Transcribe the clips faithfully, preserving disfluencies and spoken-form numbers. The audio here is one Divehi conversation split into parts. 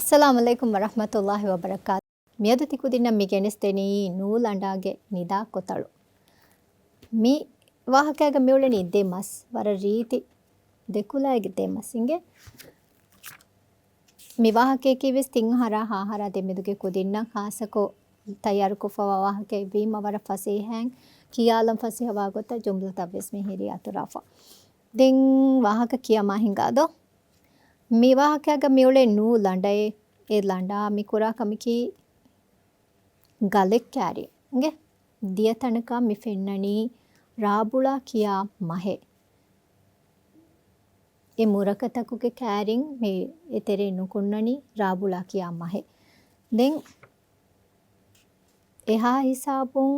އައްސަލާމު ޢަލައިކުމް ވަރަޙްމަތުﷲި ވަބަރަކާތު. މިއަދު ތިކުދިންނަށް މި ގެނެސްދެނީ ނޫލަނޑާގެ ނިދާ ކޮތަޅު. މި ވާހަކައިގަ މިއުޅެނީ ދެ މަސް، ވަރަށް ރީތި ދެކުލައިގެ ދެ މަސް އިނގޭ. މި ވާހަކަޔަކީ ވެސް ތިން އަހަރާ ހަ އަހަރާ ދެމެދުގެ ކުދިންނަށް ޚާއްޞަކޮށް ތައްޔާރުކޮށްފަވާ ވާހަކައެއް ވީމަ، ވަރަށް ފަސޭހައިން ކިޔާލަން ފަސޭހަވާ ގޮތަށް ޖުމްލަތައް ވެސް މިހިރީ އަތުރާފަ. ދެން ވާހަކަ ކިޔަމާ ހިނގާދޯ. މި ވާހަކައިގަ މިއުޅޭ ނޫ ލަނޑައޭ. އެ ލަނޑާ މި ކުރާ ކަމަކީ ގަލެއް ކާރި އިނގޭ. ދިޔަ ތަނަކަށް މި ފެންނަނީ ރާބުޅާ ކިޔާ މަހެއް. އެ މުރަކަތަކުގެ ކާރިން މި އެތެރެއިން ނުކުންނަނީ ރާބުޅާ ކިޔާ މަހެއް. ދެން އެހާ ހިސާބުން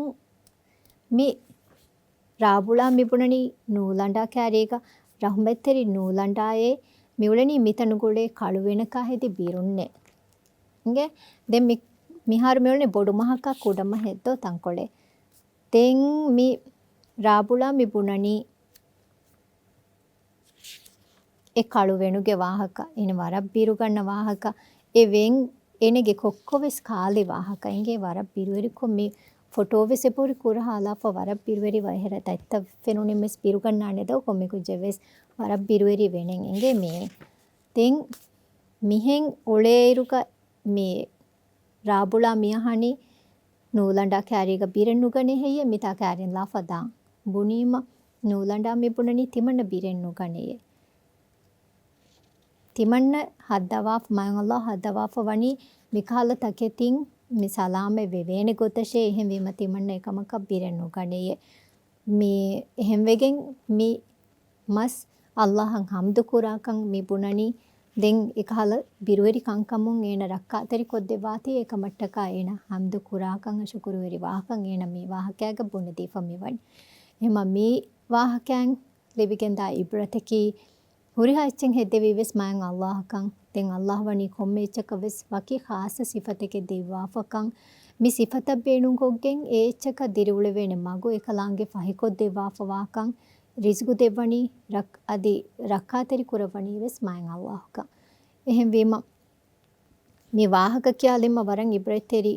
މި ރާބުޅާ މި ބުނަނީ ނޫލަނޑާ ކާރީގަ. ރަޙުމަތްތެރި ނޫލަނޑާއޭ، މިއުޅެނީ މިތަނުގަ އުޅޭ ކަޅުވެނަކާ ހެދި ބިރުންނޭ. އިނގޭ؟ ދެން މި، މިހާރު މިއުޅެނީ ބޮޑު މަހަކާ ކުޑަ މަހެއް ދޯ ތަންކޮޅެއް. ދެން މި ރާބުޅާ މި ބުނަނީ އެ ކަޅުވެނުގެ ވާހަކަ، އޭނަ ވަރަށް ބިރުގަންނަ ވާހަކަ، އެ ވެން އޭނަގެ ކޮއްކޮ ވެސް ކާލި ވާހަކަ އިނގޭ. ވަރަށް ބިރުވެރިކޮށް މި ފޮޓޯ ވެސް އެބަހުރި ކުރަހާލާފަ، ވަރަށް ބިރުވެރި ވަ-، އެހެރަ ދަތްތައް ފެނުނިން ވެސް ބިރުގަންނާނެ ދޯ ކޮންމެ ކުއްޖެއް ވެސް ވަރަށް ބިރުވެރި ވެނެއް އިނގޭ މިއީ. ދެން މިހެން އުޅޭއިރުގަ މި ރާބުޅާ މިއަހަނީ ނޫލަނޑާ ކާރީގަ ބިރެއް ނުގަނޭ ހެއްޔޭ މިތާ ކާރިން ލާފަ ދާން. ބުނީމަ ނޫލަނޑާ މި ބުނަނީ ތިމަންނަ ބިރެއް ނުގަނެޔޭ. ތިމަންނަ ހައްދަވާފަ، މާތް ﷲ ހައްދަވާފަ ވަނީ މިކަހަލަ ތަކެތިން މި ސަލާމަތް ވެވޭނެ ގޮތަށޭ. އެހެންވީމަ ތިމަންނަ އެކަމަކަށް ބިރެއް ނުގަނެޔޭ. މި އެހެންވެގެން މި މަސް ﷲ އަށް ޙަމްދު ކުރާކަން މި ބުނަނީ. ދެން އެކަހަލަ ބިރުވެރި ކަންކަމުން އޭނަ ރައްކާތެރި ކޮށްދެއްވާތީ އެކަމަށްޓަކާ އޭނަ ޙަމްދު ކުރާކަން އަށުކުރުވެރި ވާކަން އޭނަ މި ވާހަކައިގަ ބުނެދީފަ މިވަނީ. އެހެމަ މި ވާހަކައިން ލިބިގެންދާ އިބްރަތަކީ ހުރިހާ އެއްޗެއް ހެއްދެވީ ވެސް މާތް ﷲ އަކަށް. ދެން ﷲ ވަނީ ކޮންމެ އެއްޗަކަށް ވެސް ވަކި ޚާއްޞަ ސިފަތެކެއް ދެއްވާފަކަން. މި ސިފަތައް ބޭނުންކޮށްގެން އެ އެއްޗަކަށް ދިރިއުޅެވޭނެ މަގު އެކަލާނގެ ފަހިކޮށްދެއްވާފަވާކަން. ރިޒްގު ދެއްވަނީ ރައް-، އަދި ރައްކާތެރި ކުރައްވަނީ ވެސް މާތް ﷲ އަކަށް. އެހެންވީމަ މި ވާހަކަ ކިޔާލީމަ ވަރަށް އިބްރަތްތެރި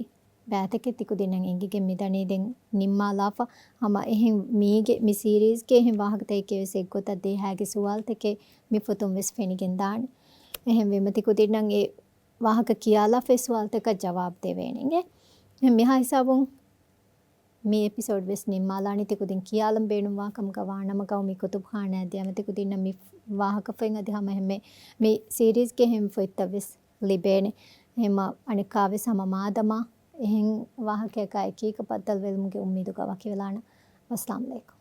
ބައިތަކެއް ތިކުދިންނަށް އެނގިގެން މިދަނީ. ދެން ނިންމާލާފަ ހަމަ އެހެން މީގެ މި ސީރީޒްގެ އެހެން ވާހަކަތަކެއް ވެސް އެއްގޮތަށް ދޭހާގެ ސުވާލުތަކެއް މި ފޮތުން ވެސް ފެނިގެން ދާނެ. އެހެންވީމަ ތިކުދިންނަށް އެ ވާހަކަ ކިޔާލާފަ އެ ސުވާލުތަކަށް ޖަވާބު ދެވޭނެ އިނގޭ. އެހެން މިހާ ހިސާބުން މި އެޕިސޯޑް ވެސް ނިންމާލާނީ. ތިކުދިން ކިޔާލަން ބޭނުންވާ ކަމުގަ ވާނަމަ ގައުމީ ކުތުބުޚާނާއަށް ދިޔަމަ ތިކުދިންނަށް މި ވާހަކަފޮތް އަދި ހަމަ އެހެންމެ މި ސީރީޒްގެ އެހެން ފޮތްތައް ވެސް ލިބޭނެ. އެހެންމަ އަނެއްކާވެސް ހަމަ މާދަމާ އެހެން ވާހަކަޔަކާ އެކީގަ ބައްދަލުވެލުމުގެ އުއްމީދުގަ ވަކިވެލާނަން. ވައްސަލާމް ޢަލައިކުމް.